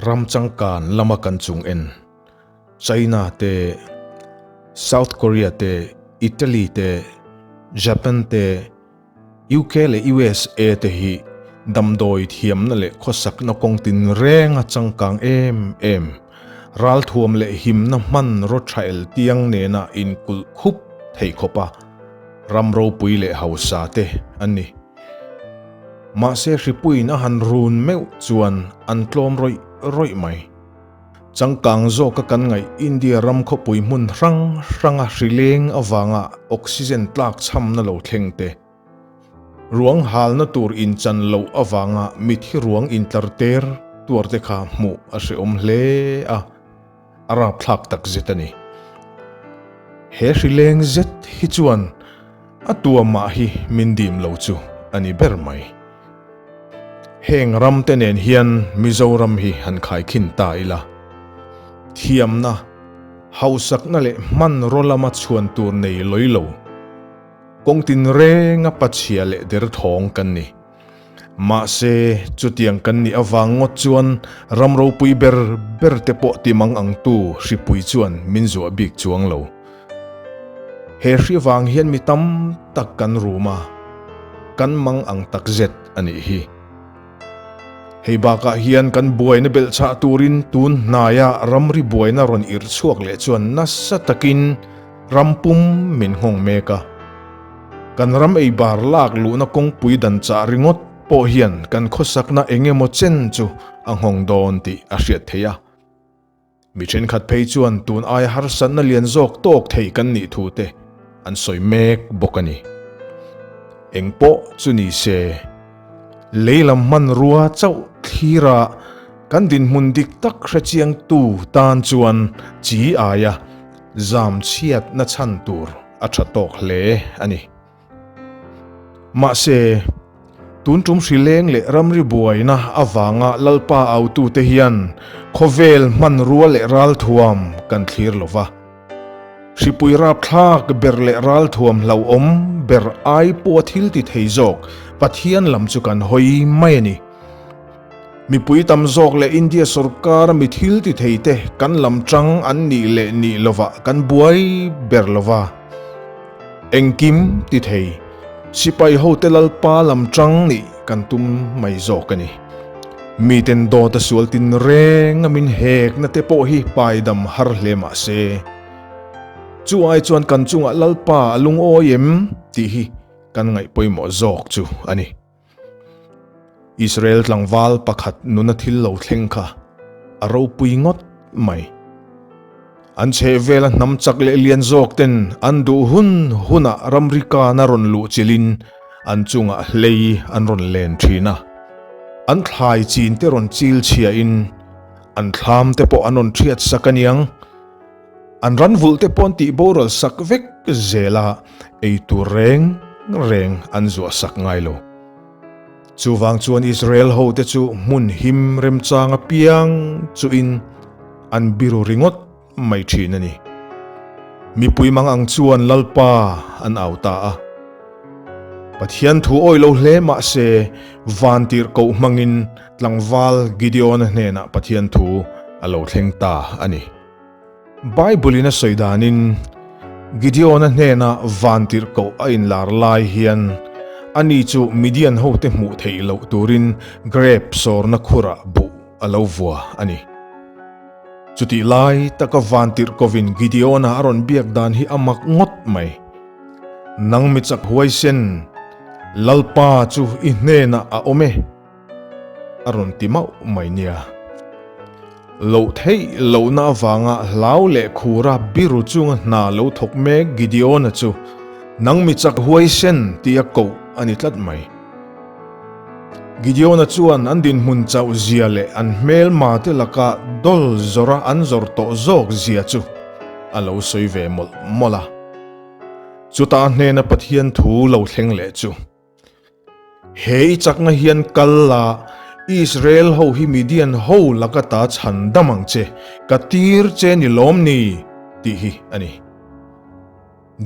Ram changkan lama kan chung en China te, South Korea te, Italy te, Japan te, UK leh USA te hi damdawi thiamna leh khawsakna kawng tinrenga changkang em em, ralthuam leh himna hmanraw thael tiang nena inkulh khup thei khawpa ram ropui leh hausa te an ni. Mahse hripuiin a han run meuh chuan an tlawm rawih rawih mai. Changkang zawka kan ngaih India ram khawpui hmun hrang hranga hrileng avanga oxygen tlak chhamna lo thleng te, ruang halna tur inchan loh avanga mithi ruang intlar ter tuar te kha hmuh a hrehawm hle a, a rapthlak takzet a ni. He hrileng zet hi chuan a tuamah hi min dim lo chu a ni ber mai. Heng ram te nen hian Mizoram hi han khaikhin ta ila. Thiamna, hausakna leh hmanraw lama chhuan tur nei lawi lo, kawng tinrenga pachhia leh derthawng kan ni. Mahse, chutiang kan nih avang ngawt chuan ram ropui ber ber te pawh ti mang ang tu hripui chuan min zuah bik chuang lo. He hri vang hian mi tam tak kan rum a, kan mang ang tak zet a nih hi. Hei bakah hian kan buaina belhchhah turin tun hnaia ramri buaina rawn irh chhuak leh chuan nasa takin ram pum min nghawng mek a. Kan ram ei bar lak luhna kawngpui dan chah ringawt pawh hian kan khawsakna eng emaw chen chu a nghawng dawn tih a hriat theih a. Mi thenkhat phei chuan tun aia harsatna lian zawk tawk thei kan nih thu te an sawi mek bawk a ni. Eng pawh chu ni se, lei lam hmanrua chauh thlira kan dinhmun dik tak hrechiangtu tan chuan chi aia zam chhiatna chhan tur a tha tawk hle a ni. Mahse, tun tum hrileng leh ramri buaina avanga Lalpa autute hian khawvel hmanrua leh ralthuam kan thlir lo va. Hripui rapthlak ber leh ralthuam hlauhawm ber ai pawha thil ti thei zawk Pathian lam chu kan hawi mai a ni. Mipui tam zawk leh India sorkara mi thil ti thei te kan lam tang an nih leh nih lovah kan buai ber lo va. Engkim ti thei, sipai hote Lalpa lam tang nih kan tum mai zawk a ni. Miten dawt a sual tin reng a min hekna te pawh hi paidam har hle mah se, chu ai chuan kan chungah Lalpa a lungawi em tih hi kan ngaih pawimawh zawk chu a ni. Israel tlangval pakhat nuna thil lo thleng kha a ropui ngawt mai. An chhehvela hnam chak leh lian zawk ten an duh hun hunah ramri kana rawn luh chilhin an chungah hlei an rawn len thin a. An thlai chin te rawn chil chhiahin an thlam te pawh an rawn thiat sak aniang. An ran vulh te pawh an tih boral sak vek zel a, ei tur reng reng an zuah sak ngai lo. Chuvang chuan Israel ho te chu hmun him remchang apiang chuin an biru ringawt mai thin a ni. Mipui mang ang chuan Lalpa an au ta a. Pathian thu awi lo hle mah se vantirhkoh hmangin tlangval Gideona hnenah Pathian thu a lo thleng ta a ni. Bible-in a sawi danin, Gideon-a hnena vantirhkoh a inlar lai hian ani chu Midian hote hmuh theih loh turin grep sawrna khurah buh a lo vua a ni. Chutih lai taka vantirhkovin Gideon-a a rawn biak dan hi a mak ngawt mai. Nang mi chak huaisen, Lalpa chu i hnenah a awm e. A rawn ti mauh mai nia. Loh theih lohna avanga hlau leh khura biru chunga hna lo thawk mek Gideon-a chu nang mi chak huaisen tia koh a ni tlat mai. Gideon-a chuan an dinhmun chauh zia leh an hmelma te laka dawl zawrha an zawr tawh zawk zia chu a lo sawi ve mawlh mawlh a. Chuta hnena Pathian thu lo thleng leh chu. He i chakna hian kal la, Israel ho hi Midian ho laka ta chhan dam ang che, ka tir che ni lawm ni? tih hi a ni.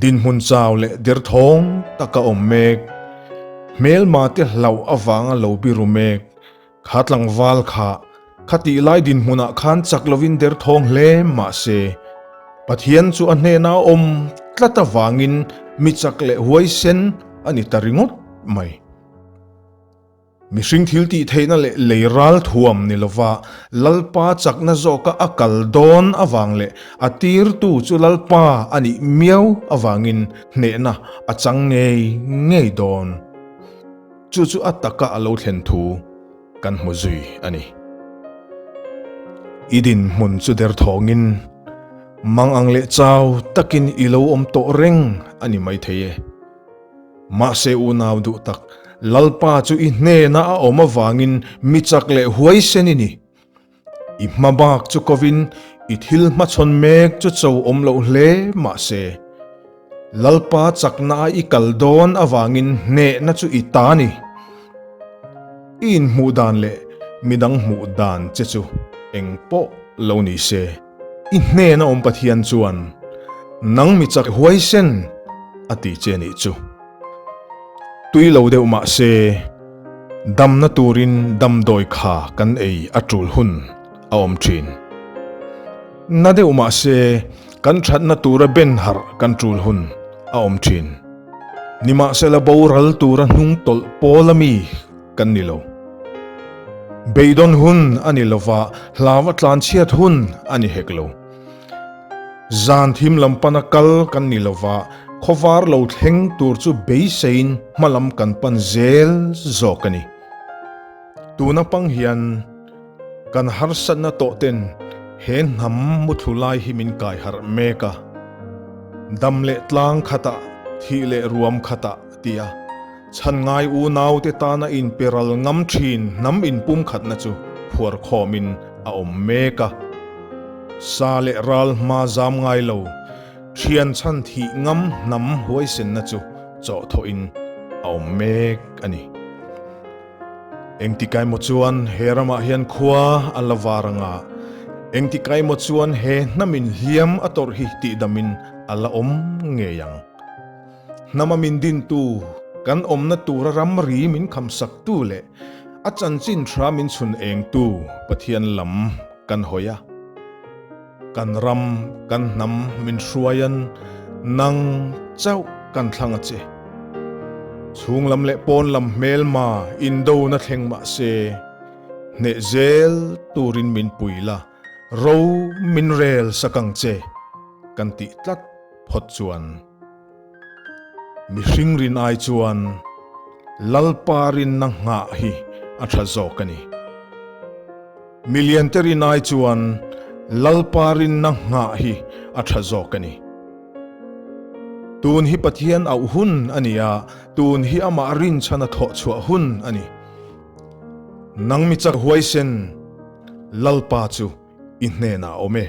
Dinhmun chau leh derthawng taka awm mek, hmelma te hlauh avanga lo biru mek, kha tlangval kha. Khatih lai dinhmunah khan chak lovin derthawng hle mah se, Pathian chu a hnena a awm tlat avangin mi chak leh huaisen a ni ta ringawt mai. Mihring thil tih theihna leh lei ral thuam ni lova Lalpa chakna zawka a kal dawn avang leh a tirtu chu Lalpa a nih miau avangin hnehna a chang ngei ngei dawn. Chu chu a taka a lo thlen thu kan hmu zui a ni. I dinhmun chu derthawngin mang ang leh chau takin i lo awm tawh reng a ni maithei e. Mahse unau duh tak, Lalpa chu i hnena a awm avangin mi chak leh huaisen i ni. I hma bak chu kovin i thil hmachhawn mek chu cho awm loh hle mahse, Lalpa chakna a i kal dawn avangin hnehna chu i ta ni. I inhmuh dan leh midang hmuh dan che chu eng pawh lo ni se. I hnena awm Pathian chuan nang mi chak huaisen a ti che nih chu. Tui lo deuh mah se damna turin damdawi kha kan ei a tul hun a awm thin. Na deuh mah se kan thatna tura ben harh kan tul hun a awm thin. Nimahsela boral tura hnung tawlh pawl ami kan ni lo. Beidawn hun a ni lova, hlau a tlanchhiat hun a ni hek lo. Zan thim lam pana kal kan ni lova, khawvar lo thleng tur chu beiseiin hmalam kan pan zel zawk a ni. Tuna pang hian kan harsatna tawh ten he hnam muthlu lai hi min kai harh mek a. Dam leh tlang khatah, thih leh ruam khatah tia Chhan ngai unaute tana inperal ngam thin hnam inpumkhatna chu phuar khawmin a awm mek a. Sa leh ral hma zam ngai lo, thian chhan thih ngam hnam huaisenna chu chawhthawhin a awm mek a ni. Engtikai maw chuan he ramah hian khua a la var anga, engtikai maw chuan he hnamin hliam a tawrh hi tihdamin a la awm ngei ang. Hnama min dintu, kan awmna tura ramri min khamsaktu leh a chanchin tha min chhun engtu Pathian lam kan hawi a. Kan ram, kan hnam min hruaian nang chauh kan thlang a che. Chhung lam leh pawn lam hmelma indona thleng mah se, hneh zel turin min pui la, ro min rel sak ang che kan tih tlat phawt chuan. Mihring rin ai chuan Lalpa rinna nghah hi a tha zawk a ni. Miliante rin ai chuan Lalpa rinna nghah hi a tha zawk a ni. Tun hi Pathian auh hun a ni a, tun hi amah rinchhana thawh chhuah hun a ni. Nang mi chak huaisen, Lalpa chu i hnenah a awm e.